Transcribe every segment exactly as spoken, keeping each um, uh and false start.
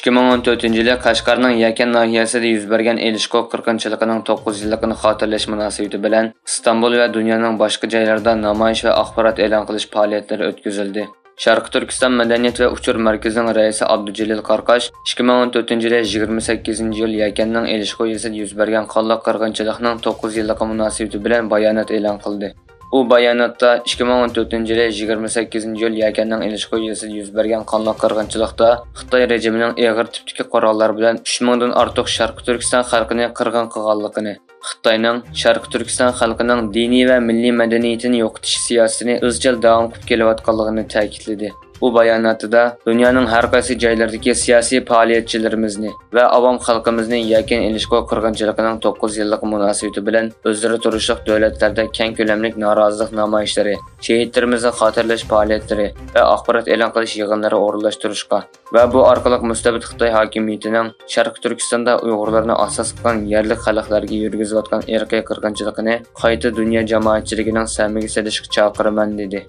ئىككى مىڭ ئون تۆتىنچى يىلى قەشقەرنىڭ يەكەن ناھىيەسىدە يۈز بەرگەن ئېلىشقۇ قىرغىنچىلىقىنىڭ توققۇز يىللىقىنى خاتىرىلەش مۇناسىۋىتى بىلەن ئىستانبۇل ۋە دۇنيانىڭ باشقا جايلىرىدا نامايىش ۋە ئاخبارات ئېلان قىلىش پائالىيەتلىرى ئۆتكۈزۈلدى. شەرقىي تۈركىستان مەدەنىيەت ۋە ئۇچۇر مەركىزىنىڭ رەئىسى ئابدۇجېلىل قارقاش ئىككى مىڭ ئون تۆتىنچى يىلى يىگىرمە سەككىزىنچى ئىيۇل يەكەننىڭ ئېلىشقۇ يېزىسىدا يۈز بەرگەن قانلىق قىرغىنچىلىقنىڭ توققۇز يىللىقى مۇناسىۋىتى بىلەن بايانات ئېلان قىلدى. ئۇ باياناتتا ئىككى مىڭ ئون تۆتىنچى يىلى يىگىرمە سەككىزىنچى ئىيۇل يەكەننىڭ ئېلىشقۇ يېزىسىدا يۈز بەرگەن قانلىق قىرغىنچىلىقتا خىتاي رېجىمىنىڭ ئېغىر تىپتىكى قوراللار بىلەن ئۈچ مىڭدىن ئارتۇق شەرقىي تۈركىستان خەلقىنى قىرغىن قىلغانلىقىنى، خىتاينىڭ شەرقىي تۈركىستان خەلقىنىڭ دىنىي ۋە مىللىي مەدەنىيىتىنى يوقىتىش سىياسىتىنى ئىزچىل داۋام قىلىپ كېلىۋاتقانلىقىنى تەكىتلىدى. ئۇ باياناتىدا دۇنيانىڭ ھەر قايسى جايلىرىدىكى سىياسىي پائالىيەتچىلىرىمىزنى ۋە ئاۋام خەلقىمىزنى يەكەن ئېلىشقۇ قىرغىنچىلىقىنىڭ توققۇز يىللىقى مۇناسىۋىتى بىلەن ئۆزئارا تۇرۇشلۇق دۆلەتلەردە كەڭ كۆلەملىك نارازىلىق نامايىشلىرى، شېھىتلىرىمىزنى خاتىرىلەش پائالىيەتلىرى ۋە ئاخبارات ئېلان قىلىش يىغىنلىرى ئورۇنلاشتۇرۇشقا ۋە بۇ ئارقىلىق مۇستەبىت خىتاي ھاكىمىيىتىنىڭ شەرقىي تۈركىستاندا ئۇيغۇرلارنى ئاساس قىلغان يەرلىك خەلقلەرگە يۈرگۈزۈۋاتقان ئىرقىي قىرغىنچىلىقىنى قايتا دۇنيا جامائەتچىلىكىنىڭ سەمىگە سېلىشقا چاقىرىمەن، دېدى.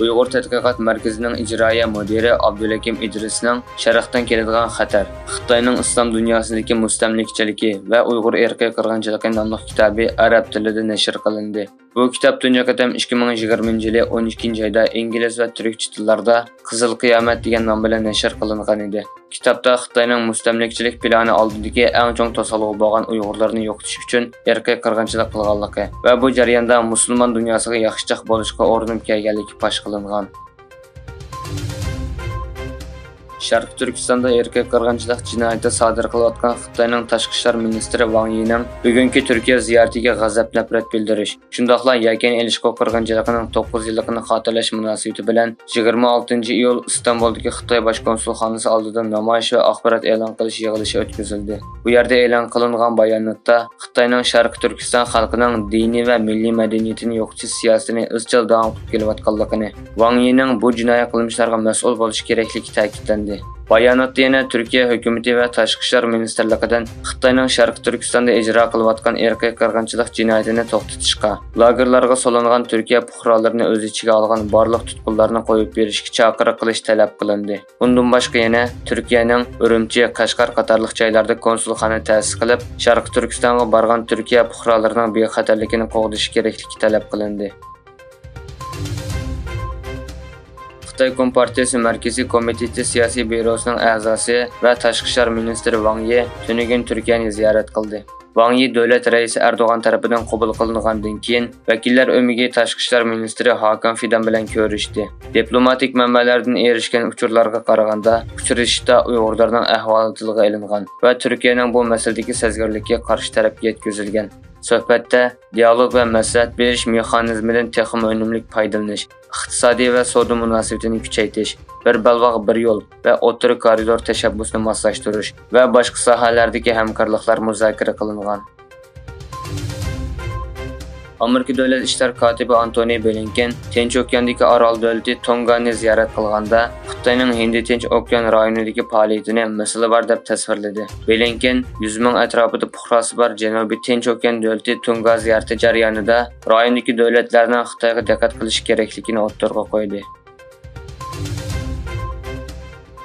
ئۇيغۇر تەتقىقات مەركىزىنىڭ ئىجرائىيە مۇدىرى ئابدۇلھەكىم ئىدرىسنىڭ شەرقتىن كېلىدىغان خەتەر، خىتاينىڭ ئىسلام دۇنياسىدىكى مۇستەملىكىچىلىكى ۋە ئۇيغۇر ئىرقىي قىرغىنچىلىقى ناملىق كىتابى ئەرەب تىلىدا نەشر قىلىندى. بۇ كىتاب تۇنجى قېتىم ئىككى مىڭ يىگىرمىنچى يىلى ئون ئىككىنچى ئايدا ئىنگلىز ۋە تۈركچە تىللاردا قىزىل قىيامەت دېگەن نام بىلەن نەشر قىلىنغان ئىدى. كىتابتا خىتاينىڭ مۇستەملىكىچىلىك پىلانى ئالدىدىكى ئەڭ چوڭ توسالغۇ بولغان ئۇيغۇرلارنى يوقىتىش ئۈچۈن ئىرقىي قىرغىنچىلىق قىلغانلىقى ۋە بۇ جەرياندا مۇسۇلمان دۇنياسىغا ياخشىچاق بولۇشقا ئۇرۇنۇپ كەلگەنلىكى پاش قىلىنغان. شەرقىي تۈركىستاندا ئىرقىي قىرغىنچىلىق جىنايىتى سادىر قىلىۋاتقان خىتاينىڭ تاشقى ئىشلار مىنىستىرى ۋاڭ يىنىڭ بۈگۈنكى تۈركىيە زىيارىتىگە غەزەپ-نەپرەت بىلدۈرۈش، شۇنداقلا يەكەن ئېلىشقۇ قىرغىنچىلىقىنىڭ توققۇز يىللىقىنى خاتىرىلەش مۇناسىۋىتى بىلەن يىگىرمە ئالتىنچى ئىيۇل ئىستانبۇلدىكى خىتاي باش كونسۇلخانىسى ئالدىدا نامايىش ۋە ئاخبارات ئېلان قىلىش يىغىلىشى ئۆتكۈزۈلدى. بۇ يەردە ئېلان قىلىنغان باياناتتا خىتاينىڭ شەرقىي تۈركىستان خەلقىنىڭ دىنىي ۋە مىللىي مەدەنىيىتىنى يوقىتىش سىياسىتىنى ئىزچىل داۋام قىلىپ كېلىۋاتقانلىقىنى، ۋاڭ يىنىڭ بۇ جىنايى قىلمىشلارغا مەسئۇل بولۇشى كېرەكلىكى تەكىتلەندى. باياناتتا يەنە تۈركىيە ھۆكۈمىتى ۋە تاشقى ئىشلار مىنىستىرلىقىدىن خىتاينىڭ شەرقىي تۈركىستاندا ئىجرا قىلىۋاتقان ئىرقىي قىرغىنچىلىق جىنايىتىنى توختىتىشقا، لاگېرلارغا سولانغان تۈركىيە پۇقرالىرىنى ئۆز ئىچىگە ئالغان بارلىق تۇتقۇنلارنى قويۇپ بېرىشكە چاقىرىق قىلىش تەلەپ قىلىندى. ئۇندىن باشقا يەنە تۈركىيەنىڭ ئۈرۈمچى، قەشقەر قاتارلىق جايلاردا كونسۇلخانا تەسىس قىلىپ، شەرقىي تۈركىستانغا بارغان تۈركىيە پۇقرالىرىنىڭ بىخەتەرلىكىنى قوغدىشى كېرەكلىكى تەلەپ قىلىندى. خىتاي كومپارتىيىسى مەركىزىي كومىتېتى سىياسىي بيۇروسىنىڭ ئەزاسى ۋە تاشقى ئىشلار مىنىستىرى ۋاڭ يى تۈنۈگۈن تۈركىيەنى زىيارەت قىلدى. ۋاڭ يى دۆلەت رەئىسى ئەردوغان تەرىپىدىن قوبۇل قىلىنغاندىن كېيىن، ۋەكىللەر ئۆمىكى تاشقى ئىشلار مىنىستىرى ھاكان فىدان بىلەن كۆرۈشتى. دىپلوماتىك مەنبەلەردىن ئېرىشكەن ئۇچۇرلارغا قارىغاندا، ئۇچرىشىشتا ئۇيغۇرلارنىڭ ئەھۋالى تىلغا ئېلىنغان ۋە تۈركىيەنىڭ بۇ مەسىلىدىكى سەزگۈرلۈكى قارشى تەرەپكە يەتكۈزۈلگەن. سۆھبەتتە دىئالوگ ۋە مەسلىھەت بېرىش مېخانىزمىدىن تېخىمۇ ئۈنۈملۈك پايدىلىنىش، ئىقتىسادىي ۋە سودا مۇناسىۋىتىنى كۈچەيتىش، بىر بەلباغ، بىر يول ۋە ئوتتۇرا كارىدور تەشەببۇسىنى ماسلاشتۇرۇش ۋە باشقا ساھەلەردىكى ھەمكارلىقلار مۇزاكىرە قىلىنغان. ئامېرىكا دۆلەت ئىشلار كاتىپى ئانتونى بلىنكېن تىنچ ئوكياندىكى ئارال دۆلىتى تونگانى زىيارەت قىلغاندا، خىتاينىڭ ھىندى تىنچ ئوكيان رايونىدىكى پائالىيىتىنى مىسلى بار دەپ تەسۋىرلىدى. بلىنكېن يۈز مىڭ ئەتراپىدا پۇقراسى بار جەنۇبىي تىنچ ئوكيان دۆلىتى تونگا زىيارىتى جەريانىدا رايوندىكى دۆلەتلەرنىڭ خىتايغا دىققەت قىلىشى كېرەكلىكىنى ئوتتۇرىغا قويدى.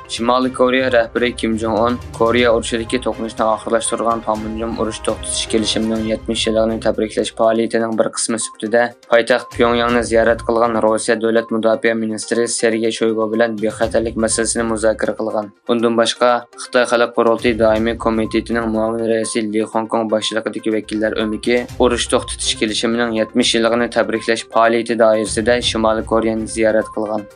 شىمالىي كورېيە رەھبىرى كىم جوڭ ئۇن كورېيە ئۇرۇشىدىكى توقۇنۇشنى ئاخىرلاشتۇرغان پانمۇنجوم ئۇرۇش توختىتىش كېلىشىمىنىڭ يەتمىش يىللىقىنى تەبرىكلەش پائالىيىتىنىڭ بىر قىسمى سۈپىتىدە پايتەخت پيۇڭياڭنى زىيارەت قىلغان روسىيە دۆلەت مۇداپىئە مىنىستىرى سېرگېي شويگۇ بىلەن بىخەتەرلىك مەسىلىسىنى مۇزاكىرە قىلغان. ئۇندىن باشقا، خىتاي خەلق قۇرۇلتىيى دائىمىي كومىتېتىنىڭ مۇئاۋىن رەئىسى لى خۇڭكۇڭ باشچىلىقىدىكى ۋەكىللەر ئۆمىكى ئۇرۇش توختىتىش كېلىشىمىنىڭ يەتمىش يىللىقىنى تەبرىكلەش پائالىيىتى دائىرىسىدە شىمالىي كورېيەنى زىيارەت قىلغان.